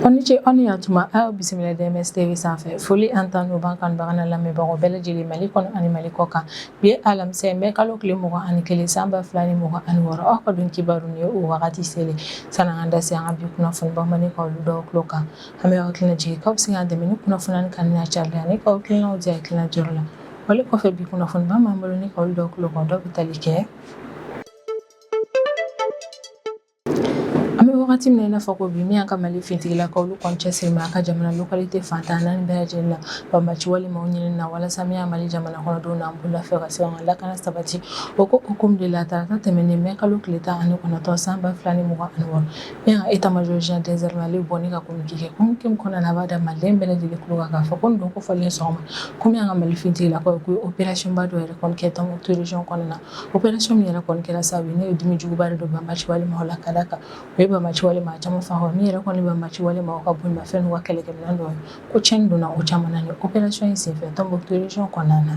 Aw ni ce, aw ni yantuma. Aw bisimila DMS TV sanfɛ. Foli an tan b'an kanubaga n'a lamɛnbagaw bɛɛ lajɛlen, Mali kɔnɔ ani Mali kɔ kan. Bi ye alamisa ye, mɛ kalo tile 21, san 2026. Aw ka don kibaru ni o wagati selen. Sani an da se an ka bi kunnafoni bamanan ka olu dɔw tulo kan, an bɛ aw hakilina jigin k'aw bɛ se k'an dɛmɛ ni kunnafoni kanu n'a carili ani k'aw hakilinaw di hakilina jɔyɔrɔ la. Wale kɔfɛ, bi kunnafoni ba b'an bolo ni k'olu dɔw tulo kan, dɔw bɛ tali kɛ. An bɛ wagati min na i n'a fɔ ko bi, min y'an ka Mali finitigilakaw, olu kɔni cɛsiri ma an ka jamana localité fan 14 bɛɛ lajɛlen na, banbaci walima ɲinini na, walasa min y'an Mali jamana kɔnɔdenw n'an bololafɛnw ka se ka lakana sabati. O ko hukumu de la, tarata tɛmɛnen, mɛ kalo tile 19, san 2026, min y'an ka état major général des armées, ale bɔ ni ka communiqué kɛ. Communiqué min kɔnɔna na, a b'a da maliden bɛɛ lajɛlen tulo kan k'a fɔ ko nin don kofɔlen sɔgɔma, ko min y'an ka Mali finitigilakaw ye, k'u ye opération ba dɔ yɛrɛ kɔni kɛ Tombouctou région kɔnɔna na. Opération min yɛrɛ kɔni kɛra sababu ye n'o ye dimi juguba de don banbaci walima la, ka d'a kan o ye banbaci walima caman faga. Min yɛrɛ kɔni banbaci walima ka bolimafɛn n'u ka kɛlɛkɛminɛn dɔ ye, ko tiɲɛni donna o caman na ni opération in senfɛ Tombouctou région kɔnɔna na.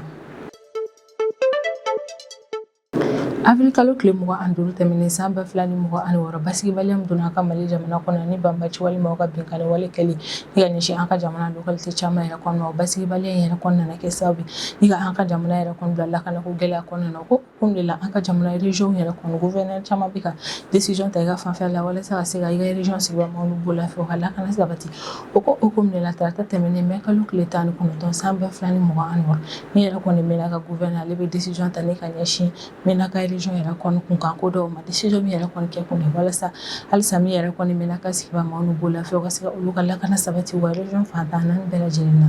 Avril kalo tile 25 tɛmɛnen, san 2026, basigibaliya min donna an ka Mali jamana kɔnɔ ni banbaci walima ka binkanni wale kɛli ni ka ɲɛsin an ka jamana localité caman yɛrɛ kɔnɔ, o basigibaliya in yɛrɛ kɔni nana kɛ sababu ni ka an ka jamana yɛrɛ kɔni bila lakanako gɛlɛya kɔnɔna na. Ko hukumu de la, an ka jamana région yɛrɛ kɔnɔ, gouverneur caman bɛ ka décision ta i ka fanfɛla la walasa ka se ka i ka région sigibaa n'u bololafɛnw ka lakana sabati. O ko hukumu de la, tarata tɛmɛnen, mɛ kalo tile 19, san 2026, min yɛrɛ kɔni Menaka gouverneur, ale bɛ décision ta ni ka ɲɛsin Menaka région yɛrɛ kɔni kunkan ko dɔw ma. Décision min yɛrɛ kɔni kɛ kun ye walasa halisa min yɛrɛ kɔni Menaka sigibaa maaw n'u bololafɛnw ka se ka olu ka lakana sabati u ka région fan 14 bɛɛ lajɛlen na.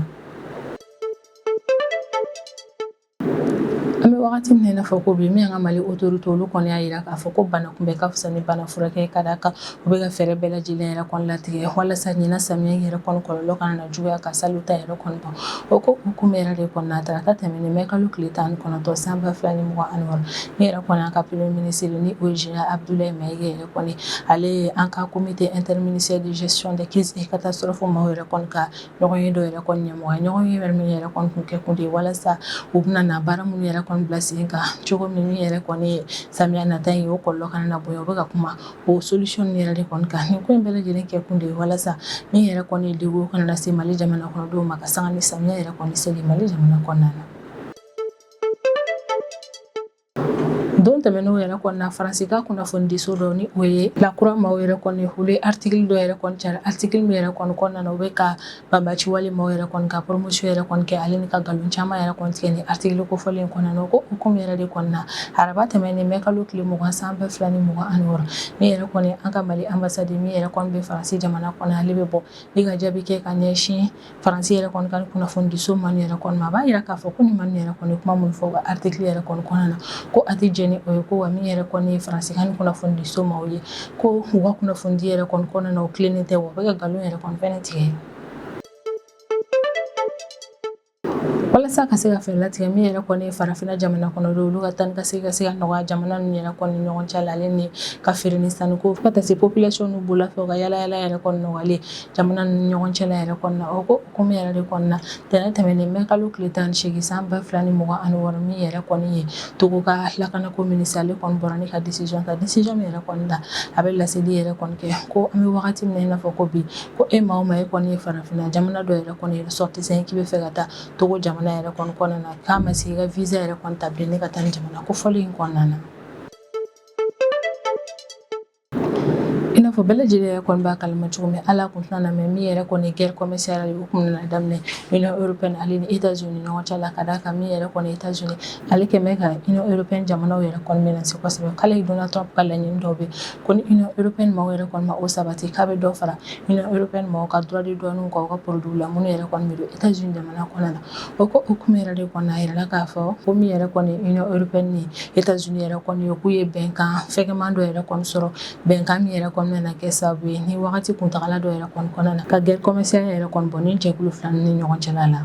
An bɛ wagati min na i n'a fɔ ko bi, min y'an ka Mali autorité, olu kɔni y'a jira k'a fɔ ko bana kunbɛ ka fisa ni bana furakɛ, ka d'a kan u bɛ ka fɛɛrɛ bɛɛ lajɛlen yɛrɛ kɔni latigɛ walasa ɲinan samiya yɛrɛ kɔni kɔlɔlɔ kana na juguya ka saliw ta yɛrɛ kɔni ban. O ko hukumu yɛrɛ de kɔnɔna, tarata tɛmɛnen, mɛ kalo tile 19, san 2026, min yɛrɛ kɔni an ka premier ministre ni o ye général Abdoulaye Maïga yɛrɛ kɔni, ale ye an ka comité interministériel de gestion des crises et catastrophes maaw yɛrɛ kɔni ka ɲɔgɔnye dɔ yɛrɛ kɔni ɲɛmɔgɔ. Ɲɔgɔnye yɛrɛ min yɛrɛ kɔni kun kɛ kun de ye walasa u bɛna na baara minnu yɛrɛ kɔni bila sen kan cogo min, min yɛrɛ kɔni ye samiya nata in ye, o kɔlɔlɔ kana na bonya. U bɛ ka kuma o solution yɛrɛ de kɔni kan. Nin ko in bɛɛ lajɛlen kɛ kun de ye walasa min yɛrɛ kɔni ye degun kana na se Mali jamana kɔnɔdenw ma ka sanga ni samiya yɛrɛ kɔni seli Mali jamana kɔnɔna na. Don tɛmɛnenw yɛrɛ kɔnɔna, Faransi ka kunnafonidiso dɔ ni o ye La Croix maaw yɛrɛ kɔni, olu ye article dɔ yɛrɛ kɔni cari. Article min yɛrɛ kɔni kɔnɔna na, u bɛ ka banbaci wale maaw yɛrɛ kɔni ka promotion yɛrɛ kɔni kɛ, ale ni ka nkalon caman yɛrɛ kɔni tigɛ ni article kofɔlen kɔnɔna na. O ko hukumu yɛrɛ de kɔnɔna, araba tɛmɛnen, mɛ kalo tile 20, san 2026, min yɛrɛ kɔni an ka Mali ambassade min yɛrɛ kɔni bɛ Faransi jamana kɔnɔ, ale bɛ bɔ ni ka jaabi kɛ ka ɲɛsin Faransi yɛrɛ kɔni ka kunnafonidiso ma yɛrɛ kɔni ma. A b'a jira k'a fɔ ko nin ma yɛrɛ kɔni kuma minnu fɔ ka article yɛrɛ kɔni kɔnɔna na, ko a tɛ jɛn ni o ye, ko wa min yɛrɛ kɔni ye Faransi ka kunnafonidiso maaw ye, ko u ka kunnafonidi yɛrɛ kɔni kɔnɔna na, o tilennen tɛ, wa u bɛ ka nkalon yɛrɛ kɔni fɛnɛ tigɛ. Walasa ka se ka fɛɛrɛ latigɛ min yɛrɛ kɔni ye farafinna jamana kɔnɔdenw, olu ka taa ni ka segin ka se ka nɔgɔya jamana ninnu yɛrɛ kɔni ɲɔgɔn cɛ la, ale ni ka feere ni sanniko, fo ka taa se population n'u bololafɛnw ka yala yala yɛrɛ kɔni nɔgɔyalen jamana ninnu ɲɔgɔn cɛ la yɛrɛ kɔni na. O ko hukumu yɛrɛ de kɔnɔna, tɛnɛn tɛmɛnen, mɛ kalo tile 18, san 2026, min yɛrɛ kɔni ye Togo ka lakanako minisiri, ale kɔni bɔra ni ka décision ta. Décision min yɛrɛ kɔni da, a bɛ laseli yɛrɛ kɔni kɛ ko an bɛ wagati min na i n'a fɔ ko bi, ko e maa o maa e kɔni ye farafinna jamana dɔ yɛrɛ kɔni ressortissant k'i bɛ fɛ ka taa Togo jamana yɛrɛ kɔni kɔnɔna na, k'a ma se i ka visa yɛrɛ kɔni ta bilen ne ka taa ni jamana kofɔlen in kɔnɔna na. I n'a fɔ bɛɛ lajɛlen yɛrɛ kɔni b'a kalama cogo min, ala kun tɛna mɛn min yɛrɛ kɔni guerre commerciale o kun nana daminɛ Union européenne ale ni États-Unis ɲɔgɔn cɛ la, ka d'a kan min yɛrɛ kɔni États-Unis, ale kɛmɛ ka Union européenne jamanaw yɛrɛ kɔni menacer kosɛbɛ, k'ale ye Donald Trump ka laɲini dɔw bɛ ko ni Union européenne maaw yɛrɛ kɔni ma o sabati, k'a bɛ dɔ fara Union européenne maaw ka droit de douane kan u ka produit la minnu yɛrɛ kɔni bɛ don États-Unis jamana kɔnɔna na. O ko hukumu yɛrɛ de kɔnɔna, a yirala k'a fɔ ko min yɛrɛ kɔni Union européenne ni États-Unis yɛrɛ kɔni ye, k'u ye bɛnkan fɛgɛman dɔ yɛrɛ kɔni sɔrɔ, bɛnkan min yɛrɛ kɔni nana kɛ sababu ye ni wagati kuntagala dɔ yɛrɛ kɔni kɔnɔna na, ka guerre commerciale yɛrɛ kɔni bɔ ni jɛkulu fila ni ɲɔgɔn cɛla la.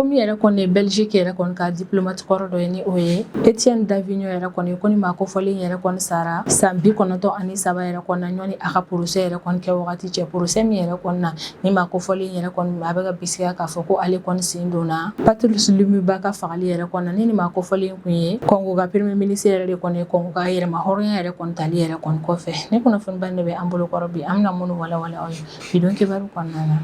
Ko min yɛrɛ kɔni ye Belgique yɛrɛ kɔni ka diplomate kɔrɔ dɔ ye, ni o ye Etienne Davignon yɛrɛ kɔni, ko ni maa kofɔlen yɛrɛ kɔni sara san 93 yɛrɛ kɔni na, ɲɔni a ka procès yɛrɛ kɔni kɛ wagati cɛ. Procès min yɛrɛ kɔni na, ni maa kofɔlen yɛrɛ kɔni a bɛ ka bisigiya k'a fɔ ko ale kɔni sen donna Patrice Lumumba ka fagali yɛrɛ kɔni na, ni maa kofɔlen kun ye Congo ka premier ministre yɛrɛ de kɔni ye, Congo ka yɛrɛma hɔrɔnya yɛrɛ kɔni tali yɛrɛ kɔni kɔfɛ. Ni kunnafoniba de bɛ an bolo kɔrɔ bi, an bɛna minnu walawala aw ye bi don kibaru kɔnɔna na.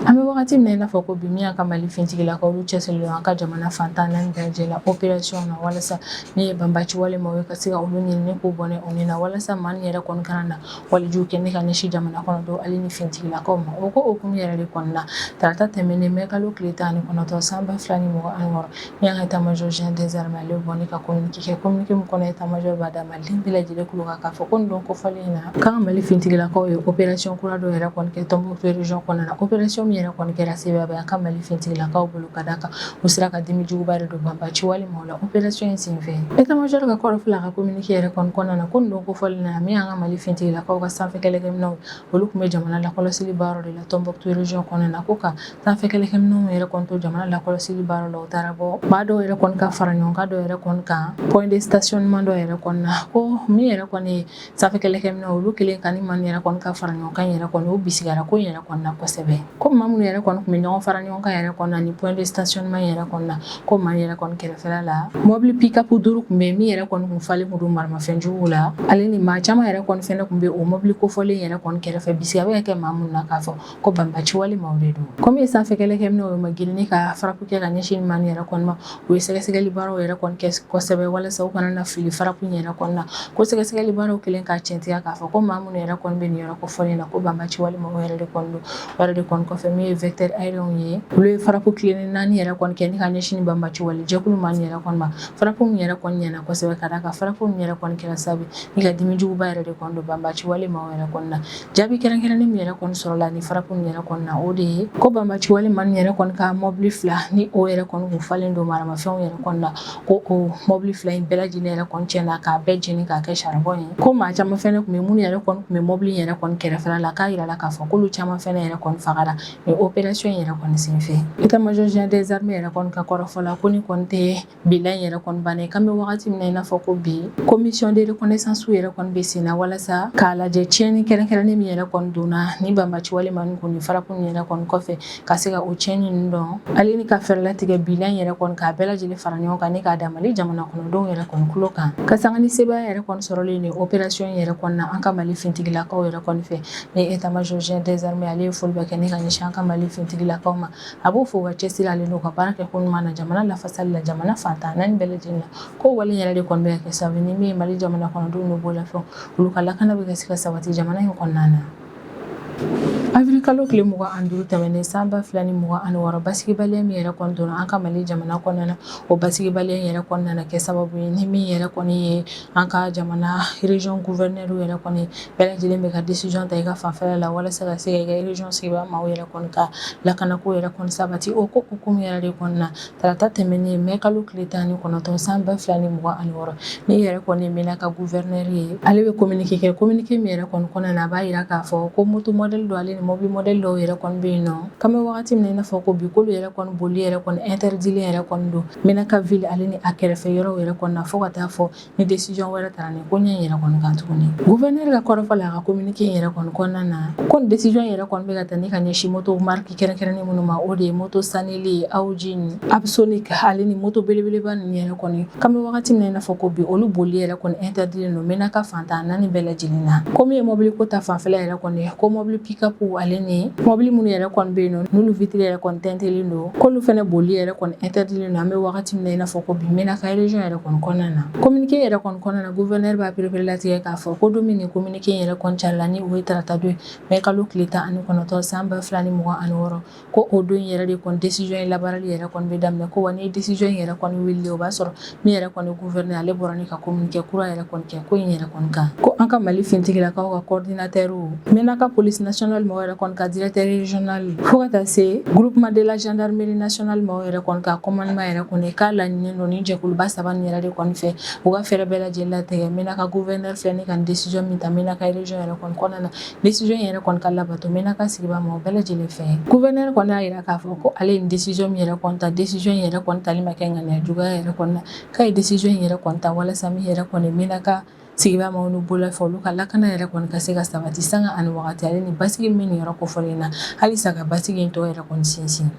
An bɛ wagati min na i n'a fɔ ko bi, min y'an ka Mali finitigilakaw, olu cɛsirilen don an ka jamana fan 14 bɛɛ lajɛlen la opération na, walasa min ye banbaci walemaw ye, ka se ka olu ɲini ni k'u bɔnɛ u ni na, walasa maa nin yɛrɛ kɔni kana na walejugu kɛ ni ka ɲɛsin jamana kɔnɔdenw ale ni finitigilakaw ma. O ko hukumu yɛrɛ de kɔnɔna na, tarata tɛmɛnen mɛ kalo tile 19 san 2026, min y'an ka état-major général des armées, ale bɔ ni ka communiqué kɛ. Communiqué min kɔnɔ, état-major b'a da Maliden bɛɛ lajɛlen tulo kan k'a fɔ ko nin don kofɔlen in na, k'an ka Mali finitigilakaw ye opération kura dɔ yɛrɛ kɔni kɛ Tombouctou région kɔnɔna na. Opération min yɛrɛ kɔni kɛra sebaaya bɛ an ka Mali finitigilakaw bolo, ka d'a kan u sera ka dimi juguba de don banbaci walemaw la opération in senfɛ. État-major ka kɔrɔfɔ la a ka communiqué yɛrɛ kɔni kɔnɔna na, ko nin don kofɔlen na, min y'an ka Mali finitigilakaw ka sanfɛ kɛlɛkɛminɛnw, olu tun bɛ jamana lakɔlɔsili baara de la Tombouctou région kɔnɔna na, ko ka sanfɛ kɛlɛkɛminɛnw yɛrɛ kɔni to jamana lakɔlɔsili baara la, u taara bɔ maa dɔw yɛrɛ kɔni ka fara ɲɔgɔn kan dɔw yɛrɛ kɔni kan point de stationnement dɔw yɛrɛ kɔni na. Ko min yɛrɛ kɔni ye sanfɛ kɛlɛkɛminɛnw, olu kelen ka ni maa yɛrɛ kɔni ka fara ɲɔgɔn kan yɛrɛ kɔni, o bisigiyara ko in yɛrɛ kɔni na kosɛbɛ. Ko maa minnu yɛrɛ kɔni tun bɛ ɲɔgɔn fara ɲɔgɔn kan yɛrɛ kɔni na ni point de stationnement yɛrɛ kɔni na, ko maa yɛrɛ kɔni kɛrɛfɛla la, mobili pick-up 5 tun bɛ min yɛrɛ kɔni kun falen kun don maramafɛnjuguw la, ale ni maa caman yɛrɛ kɔni fɛnɛ tun bɛ o mobili kofɔlen yɛrɛ kɔni kɛrɛfɛ. Bisigiya bɛ ka kɛ maa minnu na k'a fɔ ko banbaci walemaw de don. Komi ye sanfɛ kɛlɛkɛminɛnw ma girin ka frappe kɛ ka ɲɛsin maa yɛrɛ kɔni ma, u ye sɛgɛsɛgɛli baaraw yɛrɛ kɔni kɛ kosɛbɛ walasa u kana na fili frappe yɛrɛ kɔni na. Ko sɛgɛsɛgɛli baaraw kelen k'a tiɲɛtigiya k'a fɔ ko maa minnu yɛrɛ kɔni bɛ nin yɔrɔ kofɔlen na, ko banbaci walemaw yɛrɛ de kɔni don. O yɛrɛ de kɔni kɔfɛ, min ye vecteur aérien ye, olu ye frappe tilennen 4 yɛrɛ kɔni kɛ ni ka ɲɛsin banbaci wale jɛkulu maa yɛrɛ kɔni ma. Frappe min yɛrɛ kɔni ɲɛna kosɛbɛ, ka d'a kan frappe min yɛrɛ kɔni kɛra sababu ni ka dimi juguba yɛrɛ de kɔni don banbaci walemaw yɛrɛ kɔni na. Jaabi kɛrɛnkɛrɛnnen min yɛrɛ kɔni sɔrɔla ni frappe min yɛrɛ kɔni na, o de ye ko banbaci wale maa yɛrɛ kɔni ka mɔbili 2, ni o yɛrɛ kɔni kun falen don maramafɛnw yɛrɛ kɔni na, ko o mɔbili 2 in bɛɛ lajɛlen yɛrɛ kɔni tiɲɛna k'a bɛɛ jeni k'a kɛ charbon ye. Ko maa caman fɛnɛ tun bɛ minnu yɛrɛ kɔni tun bɛ mɔbili yɛrɛ kɔni kɛrɛfɛla la, k'a yirala k'a fɔ k'olu caman fɛnɛ yɛrɛ kɔni fagara ni opération yɛrɛ kɔni senfɛ. État-major général des armées yɛrɛ kɔni ka kɔrɔfɔ la, ko ni kɔni tɛ bilan yɛrɛ kɔni bannen, k'an bɛ wagati min na i n'a fɔ ko bi, ko mission de reconnaissance yɛrɛ kɔni bɛ sen na walasa k'a lajɛ tiɲɛni kɛrɛnkɛrɛnnen min yɛrɛ kɔni donna ni banbaci walema nin kun ni frappe nin yɛrɛ kɔni kɔfɛ, ka se ka o tiɲɛni ninnu dɔn, ale ni ka fɛɛrɛ latigɛ bilan yɛrɛ kɔni k'a bɛɛ lajɛlen fara ɲɔgɔn kan ni k'a da Mali jamana kɔnɔdenw yɛrɛ kɔni tulo kan. Ka sanga ni sebaaya yɛrɛ kɔni sɔrɔlen ni opération yɛrɛ kɔni na an ka Mali finitigilakaw yɛrɛ kɔni fɛ, ni état-major général des armées, ale ye foliba kɛ ni ka ɲɛsin an ka Mali finitigilakaw ma. A b'o fo ka cɛsiri ale n'u ka baara kɛ ko ɲuman na jamana lafasali la jamana fan 14 bɛɛ lajɛlen na. Ko wale yɛrɛ de kɔni bɛ ka kɛ sababu ni min ye Mali jamana kɔnɔdenw n'u bolofɛnw, olu ka lakana bɛ ka se ka sabati jamana in kɔnɔna na. Avril kalo tile 25 tɛmɛnen san 2026, basigibaliya min yɛrɛ kɔni donna an ka Mali jamana kɔnɔna na, o basigibaliya in yɛrɛ kɔni nana kɛ sababu ye ni min yɛrɛ kɔni ye an ka jamana région gouverneur yɛrɛ kɔni bɛɛ lajɛlen bɛ ka décision ta i ka fanfɛla la, walasa ka se ka i ka région sigibaa maaw yɛrɛ kɔni ka lakanako yɛrɛ kɔni sabati. O ko hukumu yɛrɛ de kɔni na, tarata tɛmɛnen mɛ kalo tile 19 san 2026, min yɛrɛ kɔni Menaka gouverneur ye, ale bɛ communiqué kɛ. Communiqué min yɛrɛ kɔni kɔnɔna na, a b'a yira k'a fɔ ko moto modèle dɔ ale ni mobili modèle dɔw yɛrɛ kɔni bɛ yen nɔ, k'an bɛ wagati min na i n'a fɔ ko bi, k'olu yɛrɛ kɔni boli yɛrɛ kɔni interdit yɛrɛ kɔni don Menaka ville ale ni a kɛrɛfɛ yɔrɔw yɛrɛ kɔni na, fo ka taa fɔ ni décision wɛrɛ tara nin ko ɲɛ yɛrɛ kɔni kan tuguni. Gouverneur ka kɔrɔfɔ la a ka communiqué yɛrɛ kɔni kɔnɔna na, ko nin décision yɛrɛ kɔni bɛ ka ta ni ka ɲɛsin moto marque kɛrɛnkɛrɛnnen minnu ma, o de ye moto Sanili, Aojin, Apsonic ale ni moto belebeleba ninnu yɛrɛ kɔni, k'an bɛ wagati min na i n'a fɔ ko bi, olu boli yɛrɛ kɔni interdit don Menaka fan 14 bɛɛ lajɛlen na. Ko min ye mobili ko ta fanfɛla yɛrɛ kɔni, ko mobili pick-up ale ni mobili minnu yɛrɛ kɔni bɛ yen nɔ, n'olu vitre yɛrɛ kɔni tɛntɛlen don, k'olu fɛnɛ boli yɛrɛ kɔni interdit don an bɛ wagati min na i n'a fɔ ko bi Menaka région yɛrɛ kɔni kɔnɔna na. Communiqué yɛrɛ kɔni kɔnɔna na, gouverneur b'a pereperelatigɛ k'a fɔ ko don min nin communiqué yɛrɛ kɔni carila, ni o ye tarata don ye mɛ kalo tile 19 san 2026, ko o don yɛrɛ de kɔni décision in labaarali yɛrɛ kɔni bɛ daminɛ. Ko wa ni décision in yɛrɛ kɔni wililen, o b'a sɔrɔ min yɛrɛ kɔni gouverneur, ale bɔra ni ka communiqué kura yɛrɛ kɔni kɛ ko in yɛrɛ kɔni kan. Ko an ka Mali finitigilakaw ka coordinateur, Menaka police nationale mɔgɔ yɛrɛ kɔni ka directeur régional, fo ka taa se groupement de la gendarmerie nationale maaw yɛrɛ kɔni ka commandement yɛrɛ kɔni, k'a laɲininen don ni jɛkuluba saba nin yɛrɛ de kɔni fɛ, u ka fɛɛrɛ bɛɛ lajɛlen latigɛ. Menaka gouverneur filɛ ni ka nin décision min ta Menaka région yɛrɛ kɔni kɔnɔna na, décision yɛrɛ kɔni ka labato Menaka sigibaa maaw bɛɛ lajɛlen fɛ. Gouverneur kɔni y'a jira k'a fɔ ko ale ye nin décision min yɛrɛ kɔni ta, décision yɛrɛ kɔni tali ma kɛ ŋaniya juguya yɛrɛ kɔni na, k'a ye décision yɛrɛ kɔni ta walasa min yɛrɛ kɔni Menaka sigibaa maaw n'u bolofɛn, olu ka lakana yɛrɛ kɔni ka se ka sabati sanga ani wagati, ale ni basigi min yɔrɔ kofɔlen na, halisa ka basigi in tɔ yɛrɛ kɔni sinsin.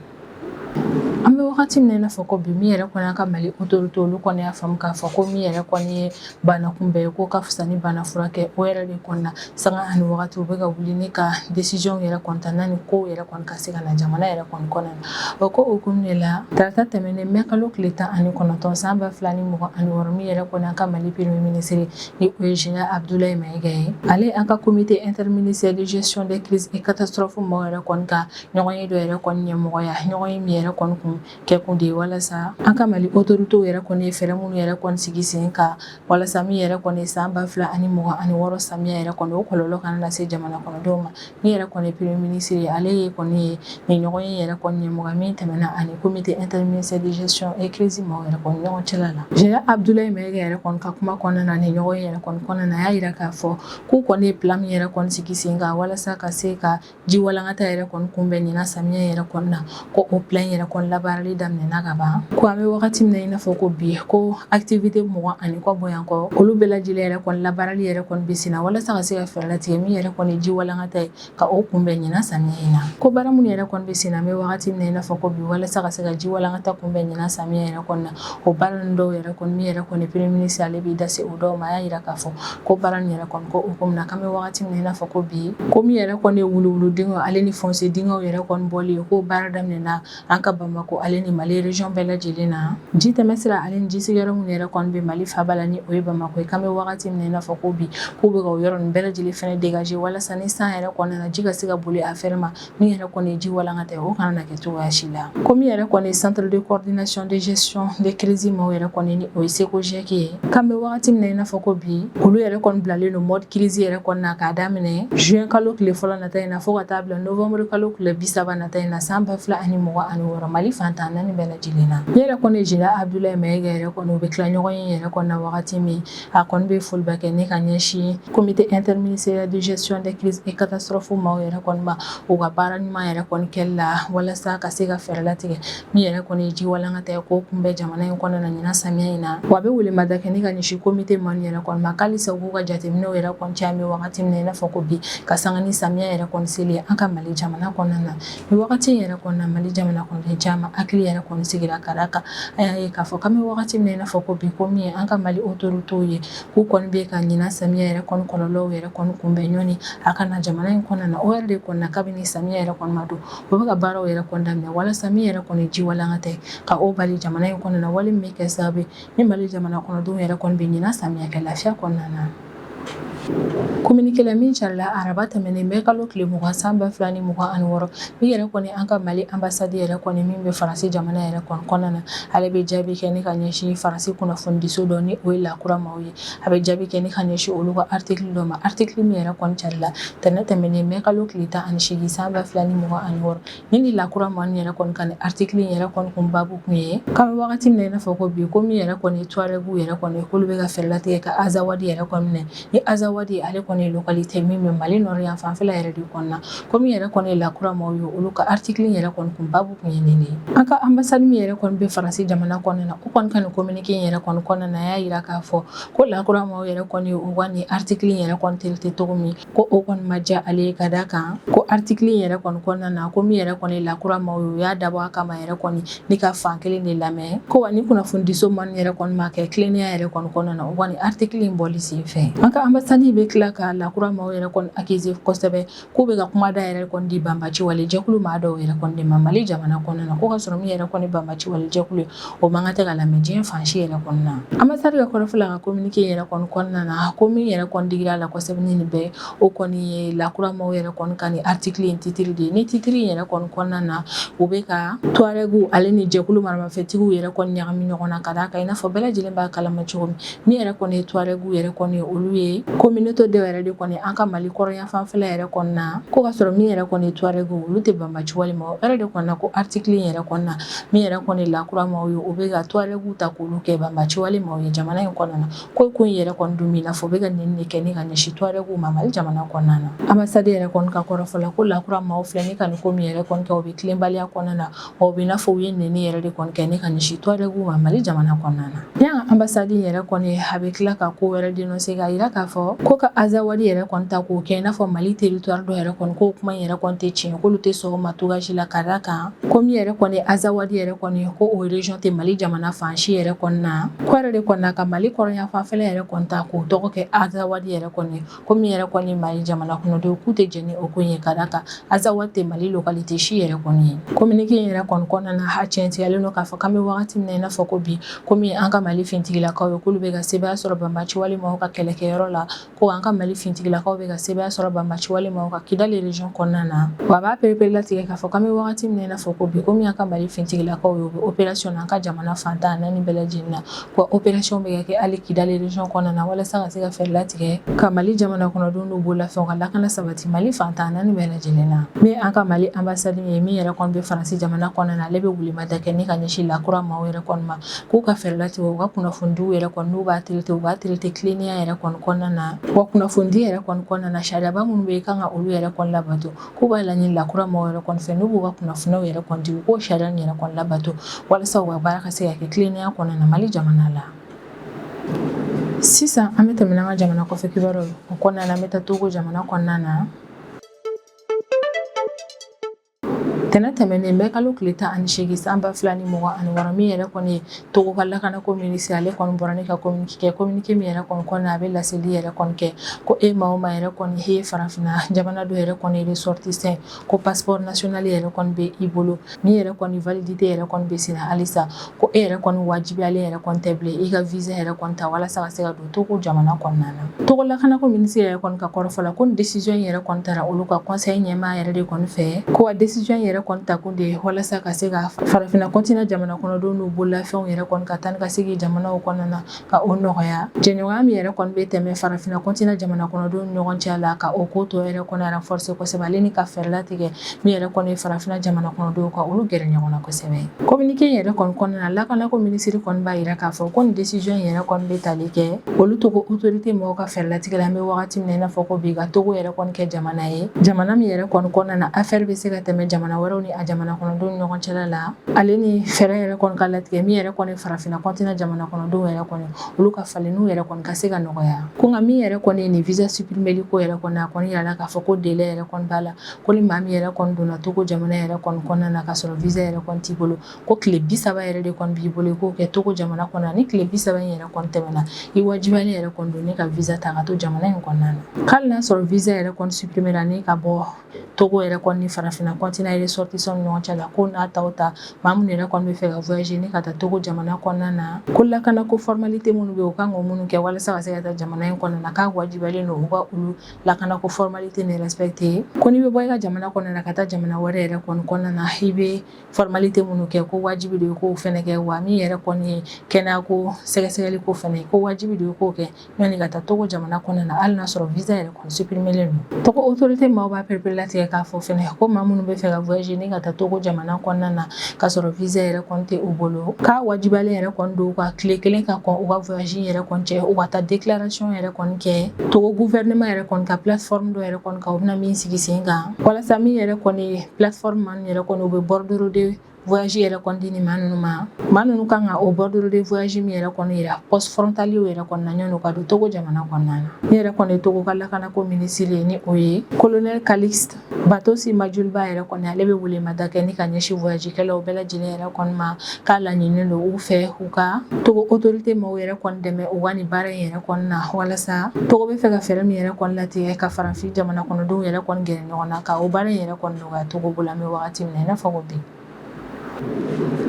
An bɛ wagati min na i n'a fɔ ko bi, min yɛrɛ kɔni an ka Mali autorité, olu kɔni y'a faamu k'a fɔ ko min yɛrɛ kɔni ye bana kunbɛn ye, ko ka fisa ni bana furakɛ. O yɛrɛ de kɔni na, sanga ani wagati, u bɛ ka wuli ni ka décision yɛrɛ kɔni ta n'a ni kow yɛrɛ kɔni ka se ka na jamana yɛrɛ kɔni kɔnɔna na. O ko hukumu de la, tarata tɛmɛnen mɛ kalo tile 19 san 2026, min yɛrɛ kɔni an ka Mali premier ministre, ni o ye général Abdoulaye Maïga ye, ale an ka comité interministériel de gestion des crises et catastrophes maaw yɛrɛ kɔni ka ɲɔgɔn ye dɔ yɛrɛ kɔni ɲɛmɔgɔya, ɲɔgɔn ye min yɛrɛ kɔni kun kɛkun de ye walasa an ka Mali autorités yɛrɛ kɔni ye fɛɛrɛ minnu yɛrɛ kɔni sigi sen kan walasa min yɛrɛ kɔni san 2026 samiya yɛrɛ kɔni, o kɔlɔlɔ kana na se jamana kɔnɔdenw ma. Min yɛrɛ kɔni premier ministre ye, ale ye kɔni ye nin ɲɔgɔn ye yɛrɛ kɔni ɲɛmɔgɔ min tɛmɛna ani comité interministériel de gestion et crise maaw yɛrɛ kɔni ɲɔgɔn cɛla la. Général Abdoulaye Maïga yɛrɛ kɔni ka kuma kɔnɔna na, nin ɲɔgɔn ye yɛrɛ kɔni kɔnɔna na, a y'a jira k'a fɔ k'u kɔni ye plan min yɛrɛ kɔni sigi sen kan walasa ka se ka ji walankata yɛrɛ kɔni kunbɛn ɲinan samiya yɛrɛ kɔni na, ko o plan yɛrɛ kɔni labaarali daminɛna ka ban, ko an bɛ wagati min na i n'a fɔ ko bi, ko activité 20 ani kɔ bɔyan kɔ, olu bɛɛ lajɛlen yɛrɛ kɔni labaarali yɛrɛ kɔni bɛ sen na walasa ka se ka fɛɛrɛ latigɛ min yɛrɛ kɔni ji walankata ye, ka o kunbɛn ɲinan samiya in na. Ko baara minnu yɛrɛ kɔni bɛ sen na an bɛ wagati min na i n'a fɔ ko bi, walasa ka se ka ji walankata kunbɛn ɲinan samiya yɛrɛ kɔni na, o baara ninnu dɔw yɛrɛ kɔni, min yɛrɛ kɔni premier ministre, ale b'i da se o dɔw ma. A y'a jira k'a fɔ ko baara nin yɛrɛ kɔni ko hukumu na, k'an bɛ wagati min na i n'a fɔ ko bi, ko min yɛrɛ kɔni ye wuluwulu dingɛw ale ni fossé dingɛw yɛrɛ kɔni bɔli ye, ko baara daminɛna an ka Bamakɔ ale ni Mali région bɛɛ lajɛlen na. Ji tɛmɛsira ale ni ji sigiyɔrɔ minnu yɛrɛ kɔni bɛ Mali faaba la, ni o ye Bamakɔ ye, k'an bɛ wagati min na i n'a fɔ ko bi, k'u bɛ ka o yɔrɔ ninnu bɛɛ lajɛlen fɛnɛ dégager walasa ni san yɛrɛ kɔni nana, ji ka se ka boli a fɛrɛ ma, min yɛrɛ kɔni ye ji walankata ye, o kana na kɛ cogoya si la. Ko min yɛrɛ kɔni ye centre de coordination de gestion de crise maaw yɛrɛ kɔni, ni o ye CCOGEC ye, k'an bɛ wagati min na i n'a fɔ ko bi, olu yɛrɛ kɔni bilalen don mode crise yɛrɛ kɔni na k'a daminɛ juin kalo tile fɔlɔ nata in na fo ka taa bila novembre kalo tile 30 nata in na san 2026, Mali fan 14 bɛɛ lajɛlen na. Ne yɛrɛ kɔni ye général Abdoulaye Maïga yɛrɛ kɔni, u bɛ tila ɲɔgɔn ye yɛrɛ kɔni na wagati min, a kɔni bɛ foliba kɛ ne ka ɲɛsin comité interministériel de gestion des crises et catastrophes maaw yɛrɛ kɔni ma, u ka baara ɲuman yɛrɛ kɔni kɛli la walasa ka se ka fɛɛrɛ latigɛ min yɛrɛ kɔni ye ji walankata ye, k'o kunbɛn jamana in kɔnɔna na ɲinan samiya in na. Wa a bɛ welemada kɛ ne ka ɲɛsin comité maa yɛrɛ kɔni ma, k'alisa u k'u ka jateminɛw yɛrɛ kɔni caya an bɛ wagati min na i n'a fɔ ko bi, ka sanga ni samiya yɛrɛ kɔni seli an ka Mali jamana kɔnɔna na. Nin wagati in yɛrɛ kɔnɔna, Mali jamana kɔnɔden caman hakili yɛrɛ kɔni sigira ka d'a kan a y'a ye k'a fɔ k'an bɛ wagati min na i n'a fɔ ko bi, ko min ye an ka Mali autorités ye, k'u kɔni bɛ ka ɲinan samiya yɛrɛ kɔni kɔlɔlɔw yɛrɛ kɔni kunbɛn ɲɔni a ka na jamana in kɔnɔna na. O yɛrɛ de kɔni na, kabini samiya yɛrɛ kɔni ma don, u bɛ ka baaraw yɛrɛ kɔni daminɛ walasa min yɛrɛ kɔni ji walankata ye, ka o bali jamana in kɔnɔna na, wali min bɛ kɛ sababu ye ni Mali jamana kɔnɔdenw yɛrɛ kɔni bɛ ɲinan samiya kɛ lafiya kɔnɔna na. Communiqué la min carila araba tɛmɛnen mɛ kalo tile 20 san 2026, min yɛrɛ kɔni an ka Mali ambassade yɛrɛ kɔni min bɛ Faransi jamana yɛrɛ kɔni kɔnɔna na, ale bɛ jaabi kɛ ni ka ɲɛsin Faransi kunnafonidiso dɔ, ni o ye La Croix maaw ye, a bɛ jaabi kɛ ni ka ɲɛsin olu ka article dɔ ma, article min yɛrɛ kɔni carila tɛnɛn tɛmɛnen mɛ kalo tile 18 san 2026. Ni La Croix maa yɛrɛ kɔni ka nin article in yɛrɛ kɔni kun baabu kun ye k'an bɛ wagati min na i n'a fɔ ko bi, ko min yɛrɛ kɔni ye Tuareg yɛrɛ kɔni k'olu bɛ ka fɛɛrɛ latigɛ ka Azawadi yɛrɛ kɔni minɛ, ni Azawadi ale kɔni ye localité min bɛ Mali nord yan fanfɛla yɛrɛ de kɔnɔna na. Ko min yɛrɛ kɔni ye La Croix maaw ye, olu ka article in yɛrɛ kɔni kun baabu kun ye nin de ye. An ka ambassade min yɛrɛ kɔni bɛ Faransi jamana kɔnɔna na, o kɔni ka nin communiqué in yɛrɛ kɔni kɔnɔna na, a y'a jira k'a fɔ ko La Croix maaw yɛrɛ kɔni ye u ka nin article in yɛrɛ kɔni traité cogo min, ko o kɔni ma diya ale ye, ka d'a kan ko article in yɛrɛ kɔni kɔnɔna na, ko min yɛrɛ kɔni ye La Croix maaw ye, u y'a dabɔ a kama yɛrɛ kɔni ni ka fan kelen de lamɛn, ko wa ni kunnafonidiso man yɛrɛ kɔni ma kɛ tilennenya yɛrɛ kɔni kɔnɔna na u kɔni article in bɔli sen fɛ. An ka ambassade bɛ tila ka La Croix maaw yɛrɛ kɔni accuser kosɛbɛ k'u bɛ ka kumada yɛrɛ kɔni di banbaci wale jɛkulu maa dɔw yɛrɛ kɔni de ma Mali jamana kɔnɔna na, ko ka sɔrɔ min yɛrɛ kɔni banbaci wale jɛkulu ye, o man kan tɛ ka lamɛn diɲɛ fan si yɛrɛ kɔnɔna na. Ambassade ka kɔrɔfɔ la, ka communiqué yɛrɛ kɔni kɔnɔna na, ko min yɛrɛ kɔni digira la kosɛbɛ ni nin bɛɛ, o kɔni ye La Croix maaw yɛrɛ kɔni ka nin article in titre de ye. Ni titre in yɛrɛ kɔni kɔnɔna na, u bɛ ka Tuareg ale ni jɛkulu maramafɛntigiw yɛrɛ kɔni ɲagami ɲɔgɔn na, ka d'a kan i n'a fɔ bɛɛ lajɛlen b'a kalama cogo min, min yɛrɛ kɔni ye Tuareg yɛrɛ kɔni ye, olu ye ko communauté dɔ yɛrɛ de kɔni an ka Mali kɔrɔnya fanfɛla yɛrɛ kɔnɔna na, ko ka sɔrɔ min yɛrɛ kɔni Touareg olu tɛ banbaci wale maaw yɛrɛ de kɔni na, ko article in yɛrɛ kɔnɔna na, min yɛrɛ kɔni lakura maaw ye, u bɛ ka Touareg ta k'olu kɛ banbaci wale maaw ye jamana in kɔnɔna na. Ko in yɛrɛ kɔni dun b'i n'a fɔ u bɛ ka nɛni de kɛ ni ka ɲɛsin Touareg ma Mali jamana kɔnɔna na. Ambassade yɛrɛ kɔni ka kɔrɔfɔ la, ko lakura maaw filɛ ni ka nin ko min yɛrɛ kɔni kɛ, o bɛ tilenbaliya kɔnɔna na, wa o bɛ n'a fɔ u ye nɛni yɛrɛ de kɔni kɛ ni ka ɲɛsin Touareg ma Mali jamana kɔnɔna na. Ni an ka ambassade yɛrɛ kɔni a bɛ tila ka ko wɛrɛ dénoncer k'a jira k'a fɔ ko ka Azawadi yɛrɛ kɔni ta k'o kɛ i n'a fɔ Mali territoire dɔ yɛrɛ kɔni, k'o kuma in yɛrɛ kɔni tɛ tiɲɛ, k'olu tɛ sɔn o ma cogoya si la, ka d'a kan ko min yɛrɛ kɔni Azawadi yɛrɛ kɔni, ko o région tɛ Mali jamana fan si yɛrɛ kɔni na. Ko yɛrɛ de kɔni na ka Mali kɔrɔnya fanfɛla yɛrɛ kɔni ta k'o tɔgɔ kɛ Azawadi yɛrɛ kɔni, ko min yɛrɛ kɔni Mali jamana kɔnɔdenw k'u tɛ jɛn ni o ko in ye, ka d'a kan Azawadi tɛ Mali localité si yɛrɛ kɔni ye. Communiqué in yɛrɛ kɔni kɔnɔna na, a tiɲɛtigɛlen don k'a fɔ k'an bɛ wagati min na i n'a fɔ ko bi, ko min an ka Mali finitigilakaw ye, k'olu bɛ ka sebaaya sɔrɔ banbaci wale maaw ka kɛlɛkɛyɔrɔ la, ko an ka Mali finitigilakaw bɛ ka sebaaya sɔrɔ banbaci wale maaw kan Kidali région kɔnɔna na. Wa a b'a pereperelatigɛ k'a fɔ k'an bɛ wagati min na i n'a fɔ ko bi, ko min an ka Mali finitigilakaw ye, u bɛ opération na an ka jamana fan 14 bɛɛ lajɛlen na, ko opération bɛ ka kɛ hali Kidali région kɔnɔna na, walasa ka se ka fɛɛrɛ latigɛ ka Mali jamana kɔnɔdenw n'u bololafɛnw ka lakana sabati Mali fan 14 bɛɛ lajɛlen na. Min an ka Mali ambassade ye, min yɛrɛ kɔni bɛ Faransi jamana kɔnɔna na, ale bɛ welemada kɛ ni ka ɲɛsin lakura maaw yɛrɛ kɔni ma, k'u ka fɛɛrɛ latigɛ u ka kunnafonidiw yɛrɛ kɔni, n'u b'a traiter, u b'a traiter tilennenya yɛrɛ kɔni kɔnɔna na. Wa kunnafonidi yɛrɛ kɔni kɔnɔna na, sariyaba minnu bɛ yen kan ka olu yɛrɛ kɔni labato. K'u b'a laɲini lakura maaw yɛrɛ kɔni fɛ, n'u b'u ka kunnafoniw yɛrɛ kɔni di, u k'o sariya yɛrɛ kɔni labato, walasa u ka baara ka se ka kɛ tilennenya kɔnɔna na Mali jamana la. Sisan an bɛ tɛmɛ n'an ka jamana kɔfɛ kibaruyaw ye. O kɔnɔna na, an bɛ taa Togo jamana kɔnɔna na. Tɛnɛ tɛmɛnen mɛ kalo tile 18 san 2026, min yɛrɛ kɔni ye Togo ka lakanako minisiri, ale kɔni bɔra ni ka communiqué kɛ, communiqué min yɛrɛ kɔni kɔnɔna, a bɛ laseli yɛrɛ kɔni kɛ ko e maa o maa yɛrɛ kɔni ye farafinna jamana dɔ yɛrɛ kɔni ressortissant, ko passeport national yɛrɛ kɔni bɛ i bolo, min yɛrɛ kɔni validité yɛrɛ kɔni bɛ senna halisa, ko e yɛrɛ kɔni wajibiyalen yɛrɛ kɔni tɛ bilen i ka visa yɛrɛ kɔni ta walasa ka se ka don Togo jamana kɔnɔna na. Togo lakanako minisiri yɛrɛ kɔni ka kɔrɔfɔ la, ko nin décision yɛrɛ kɔni tara olu ka conseil ɲɛmaa yɛrɛ de kɔni fɛ, ko wa décision yɛrɛ kɔni ta kun de ye walasa ka se ka farafinna continent jamana kɔnɔdenw n'u bololafɛnw yɛrɛ kɔni ka taa ni ka segin jamanaw kɔnɔna na, ka o nɔgɔya. Jɛɲɔgɔnya min yɛrɛ kɔni bɛ tɛmɛ farafinna continent jamana kɔnɔdenw ni ɲɔgɔn cɛ la, ka o ko tɔ yɛrɛ kɔni renforcer kosɛbɛ, ale ni ka fɛɛrɛ latigɛ min yɛrɛ kɔni ye farafinna jamana kɔnɔdenw ka olu gɛrɛ ɲɔgɔn na kosɛbɛ. Communiqué yɛrɛ kɔni kɔnɔna na, lakanako minisiri kɔni b'a jira k'a fɔ ko nin décision yɛrɛ kɔni bɛ tali kɛ olu Togo autorité mɔgɔw ka fɛɛrɛ latigɛ la, an bɛ wagati min na i n'a fɔ ko bi, ka Togo yɛrɛ kɔni kɛ jamana ye, jamana min yɛrɛ kɔni kɔnɔna na, affaire bɛ se ka tɛmɛ jamana wɛrɛw ni a jamana kɔnɔdenw ni ɲɔgɔn cɛla la, ale ni fɛɛrɛ yɛrɛ kɔni ka latigɛ min yɛrɛ kɔni farafinna continent jamana kɔnɔdenw yɛrɛ kɔni, olu ka falenniw yɛrɛ kɔni ka se ka nɔgɔya. Ko nka min yɛrɛ kɔni ye nin visa supprimer ko yɛrɛ kɔni, a kɔni yirala k'a fɔ ko délai yɛrɛ kɔni b'a la, ko ni maa min yɛrɛ kɔni donna Togo jamana yɛrɛ kɔni kɔnɔna na ka sɔrɔ visa yɛrɛ kɔni t'i bolo, ko tile 30 yɛrɛ de kɔni b'i bolo i k'o kɛ Togo jamana kɔnɔ. Ni tile 30 in yɛrɛ kɔni tɛmɛna, i wajibiyalen yɛrɛ kɔni don ne ka visa ta ka to jamana in kɔnɔna na. Hali n'a sɔrɔ visa yɛrɛ kɔni supprimer la ni ka bɔ Togo yɛrɛ kɔni ni farafinna continent ressortissant ni ɲɔgɔn cɛ la, ko n'a ta o ta, maa minnu yɛrɛ kɔni bɛ fɛ ka voyager ni ka taa Togo jamana kɔnɔna na, ko lakana ko formalité minnu bɛ yen, u kan k'o minnu kɛ walasa ka se ka taa jamana in kɔnɔna na, k'a wajibiyalen don u ka olu lakana ko formalité ni respecter. Ko n'i bɛ bɔ i ka jamana kɔnɔna na ka taa jamana wɛrɛ yɛrɛ kɔni kɔnɔna na, i bɛ formalité minnu kɛ, ko wajibi de ye k'o fɛnɛ kɛ. Wa min yɛrɛ kɔni ye kɛnɛya ko sɛgɛsɛgɛli ko fɛnɛ, ko wajibi de ye k'o kɛ yanni ka taa Togo jamana kɔnɔna na, hali n'a sɔrɔ visa yɛrɛ kɔni supprimer don. Togo autorité maaw b'a pereperelatigɛ k'a fɔ fɛnɛ ko maa minnu bɛ fɛ ka voyager ni ka taa Togo jamana kɔnɔna na ka sɔrɔ visa yɛrɛ kɔni tɛ u bolo, k'a wajibiyalen yɛrɛ kɔni don ka tile kelen ka kɔn u ka voyage yɛrɛ kɔni cɛ, u ka taa déclaration yɛrɛ kɔni kɛ Togo gouvernement yɛrɛ kɔni ka plateforme dɔ yɛrɛ kɔni kan, u bɛna min sigi sen kan, walasa min yɛrɛ kɔni ye plateforme maa yɛrɛ kɔni, u bɛ bordereau de voyage yɛrɛ kɔni di nin maa ninnu ma. Maa ninnu kan ka o bordereau de voyage min yɛrɛ kɔni yira poste frontalier yɛrɛ kɔni na yanni u ka don Togo jamana kɔnɔna na. Ne yɛrɛ kɔni ye Togo ka lakanako minisiri ye, ni o ye colonel Calixte Batossie Madjoulba yɛrɛ kɔni, ale bɛ welemada kɛ ni ka ɲɛsin voyage kɛlaw bɛɛ lajɛlen yɛrɛ kɔni ma, k'a laɲininen don u fɛ u ka Togo autorité maaw yɛrɛ kɔni dɛmɛ u ka nin baara in yɛrɛ kɔni na, walasa Togo bɛ fɛ ka fɛɛrɛ min yɛrɛ kɔni latigɛ ka farafin jamana kɔnɔdenw yɛrɛ kɔni gɛrɛ ɲɔgɔn na, ka o baara in yɛrɛ kɔni nɔgɔya Togo bolo, an bɛ wagati min na i n'a fɔ ko bi.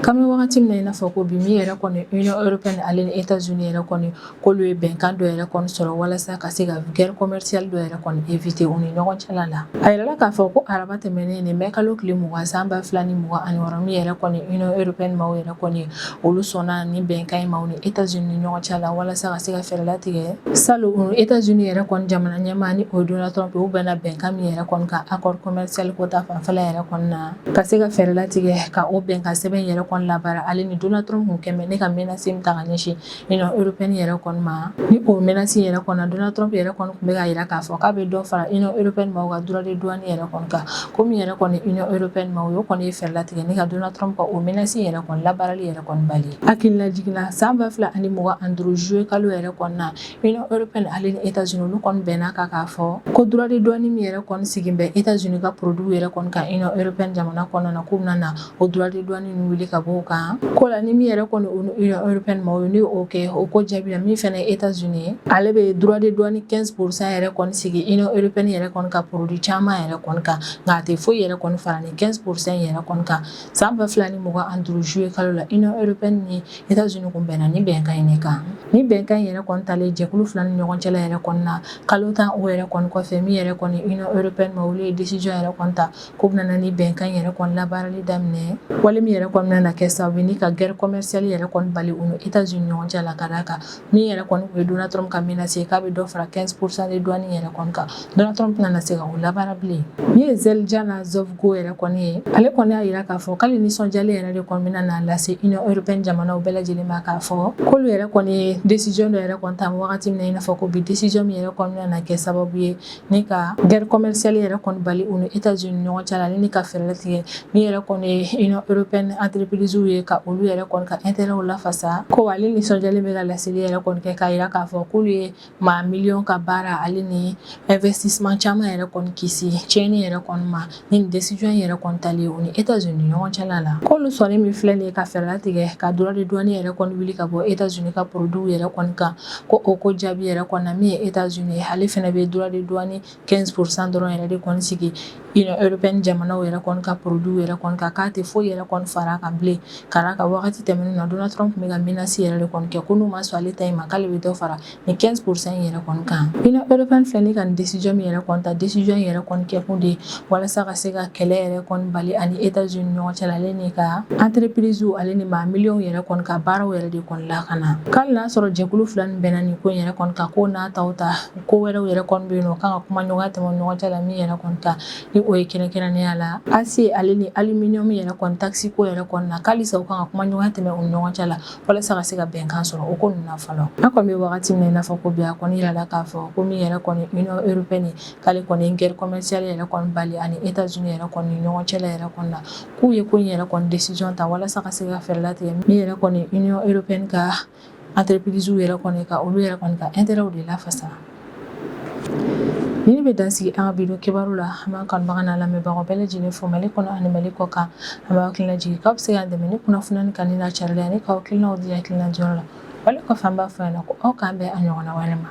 K'an bɛ wagati min na i n'a fɔ ko bi, min yɛrɛ kɔni Union européenne ale ni États-Unis yɛrɛ kɔni, k'olu ye bɛnkan dɔ yɛrɛ kɔni sɔrɔ walasa ka se ka guerre commerciale dɔ yɛrɛ kɔni éviter u ni ɲɔgɔn cɛla la. A yirala k'a fɔ ko araba tɛmɛnen nin mai kalo tile 20 san 2026, min yɛrɛ kɔni Union européenne maaw yɛrɛ kɔni, olu sɔnna ni bɛnkan in ma u ni États-Unis ni ɲɔgɔn cɛ la, walasa ka se ka fɛɛrɛ latigɛ. Salon, États-Unis yɛrɛ kɔni jamana ɲɛmaa ni o ye Donald Trump, u bɛnna bɛnkan min yɛrɛ kɔni kan accord commercial ko ta fanfɛla yɛrɛ kɔni na, ka se ka fɛɛrɛ latigɛ ka o bɛnkan sɛbɛn yɛrɛ kɔni labaara. Ale ni Donald Trump kun kɛmɛ ne ka menace min ta ka ɲɛsin Union européenne yɛrɛ kɔni ma, ni o menace yɛrɛ kɔni, Donald Trump yɛrɛ kɔni tun bɛ k'a jira k'a fɔ k'a bɛ dɔ fara Union européenne maaw ka droit de douane yɛrɛ kɔni kan, ko min yɛrɛ kɔni Union européenne maaw ye, o kɔni ye fɛɛrɛ latigɛ ni ka Donald Trump ka o menace yɛrɛ kɔni labaarali yɛrɛ kɔni bali. Hakililajigin na, san 2025 juillet kalo yɛrɛ kɔni na, Union européenne ale ni États-Unis, olu kɔni bɛnna kan k'a fɔ ko droit de douane min yɛrɛ kɔni sigi bɛ États-Unis ka produit yɛrɛ kɔni kan Union européenne jamana kɔnɔna na, k'u bɛna na o droit de douane ninnu wuli ka bɔ o kan. Ko la ni min yɛrɛ kɔni o Union européenne maaw ye, ni o kɛ o ko jaabi la, min fana ye États-Unis ye, ale bɛ droit de douane 15% yɛrɛ kɔni sigi Union européenne yɛrɛ kɔni ka produit caman yɛrɛ kɔni kan, nka a tɛ foyi yɛrɛ kɔni fara ni 15% yɛrɛ kɔni kan. San 2025 juillet kalo la, Union européenne ni États-Unis kun bɛnna ni bɛnkan in de kan. Ni bɛnkan in yɛrɛ kɔni talen jɛkulu fila ni ɲɔgɔn cɛla yɛrɛ kɔni na, kalo 10 o yɛrɛ kɔni kɔfɛ, min yɛrɛ kɔni Union européenne ma, olu ye décision yɛrɛ kɔni ta k'u bɛna na ni bɛnkan yɛrɛ kɔni labaarali daminɛ, wale min yɛrɛ kɔni bɛna kɛ sababu ni ka guerre commerciale yɛrɛ kɔni bali u ni États-Unis ɲɔgɔn cɛ la, ka d'a kan min yɛrɛ kɔni tun ye Donald Trump ka menace ye k'a bɛ dɔ fara 15% de douane yɛrɛ kɔni kan, Donald Trump tɛna se ka o labaara bilen. Min ye Zeljana Zovko yɛrɛ kɔni ye, ale kɔni y'a jira k'a fɔ k'ale nisɔndiyalen yɛrɛ de kɔni bɛna na lase Union européenne jamanaw bɛɛ lajɛlen ma, k'a fɔ k'olu yɛrɛ kɔni ye décision dɔ yɛrɛ kɔni ta wagati min na i n'a fɔ ko bi, décision min yɛrɛ kɔni bɛna kɛ sababu ye ni ka guerre commerciale yɛrɛ kɔni bali u ni États-Unis ɲɔgɔn cɛ la, ale ni ka fɛɛrɛ latigɛ min yɛrɛ kɔni ye Union européenne entreprise ye, ka olu yɛrɛ kɔni ka intérêt lafasa. Ko ale nisɔndiyalen bɛ ka laseli yɛrɛ kɔni kɛ k'a jira k'a fɔ k'olu ye maa miliyɔn ka baara ale ni investissement caman yɛrɛ kɔni kisi tiɲɛni yɛrɛ kɔni ma ni nin décision yɛrɛ kɔni tali ye u ni États-Unis ɲɔgɔn cɛla la. K'olu sɔnni min filɛ nin ye ka fɛɛrɛ latigɛ ka droit de douane yɛrɛ kɔni wuli ka bɔ États-Unis ka produit yɛrɛ kɔni kan, ko o ko jaabi yɛrɛ kɔni na, min ye États-Unis ye, ale fana bɛ droit de douane 15% dɔrɔn yɛrɛ de kɔni sigi Union européenne jamanaw yɛrɛ kɔni ka produit yɛrɛ kɔni kan, k'a tɛ foyi yɛrɛ kɔni fara a kan bilen, ka d'a kan wagati tɛmɛnen na, Donald Trump tun bɛ ka menace yɛrɛ de kɔni kɛ ko n'u ma sɔn ale ta in ma, k'ale bɛ dɔ fara ni 15% in yɛrɛ kɔni kan. Union européenne filɛ ni ka nin décision min yɛrɛ kɔni ta, décision yɛrɛ kɔni kɛkun de ye walasa ka se ka kɛlɛ yɛrɛ kɔni bali ani États-Unis ɲɔgɔn cɛ la, ale ni ka entreprise ale ni maa miliyɔn yɛrɛ kɔni ka baaraw yɛrɛ de kɔni lakana. K'ale n'a sɔrɔ jɛkulu fila nin bɛnna nin ko in yɛrɛ kɔni kan, ko n'a taw ta ko wɛrɛw yɛrɛ kɔni bɛ yen nɔ, kan ka kuma ɲɔgɔnya tɛmɛ ɲɔgɔn cɛ la, min yɛrɛ kɔni kan ni o ye kɛrɛnkɛrɛnnenya la acier ale ni aluminium yɛrɛ kɔni taxe ko yɛrɛ kɔni na, k'alisa u kan ka kuma ɲɔgɔnya tɛmɛ u ni ɲɔgɔn cɛ la walasa ka se ka bɛnkan sɔrɔ o ko ninnu na fɔlɔ. An kɔni bɛ wagati min na i n'a fɔ ko bi, a kɔni yirala k'a fɔ ko min yɛrɛ kɔni Union européenne, k'ale kɔni ye guerre commerciale yɛrɛ kɔni bali ani États-Unis yɛrɛ kɔni ni ɲɔgɔn cɛla yɛrɛ kɔni na, k'u ye ko in yɛrɛ kɔni décision ta walasa ka se ka fɛɛrɛ latigɛ min yɛrɛ kɔni Union européenne ka entreprise yɛrɛ kɔni ka olu yɛrɛ kɔni ka intérêt de lafasa. Nin bɛ dan sigi an ka bi don kibaru la. An b'an kanubaga n'a lamɛnbagaw bɛɛ lajɛlen fo Mali kɔnɔ ani Mali kɔ kan. An b'aw hakilina jigin k'aw bɛ se k'an dɛmɛ ni kunnafoniya kanuni n'a carili ani k'aw hakilinaw di hakilina jɔyɔrɔ la. Wale kɔfɛ, an b'a fɔ ɲɛna ko aw k'an bɛn a ɲɔgɔnna wɛrɛ ma.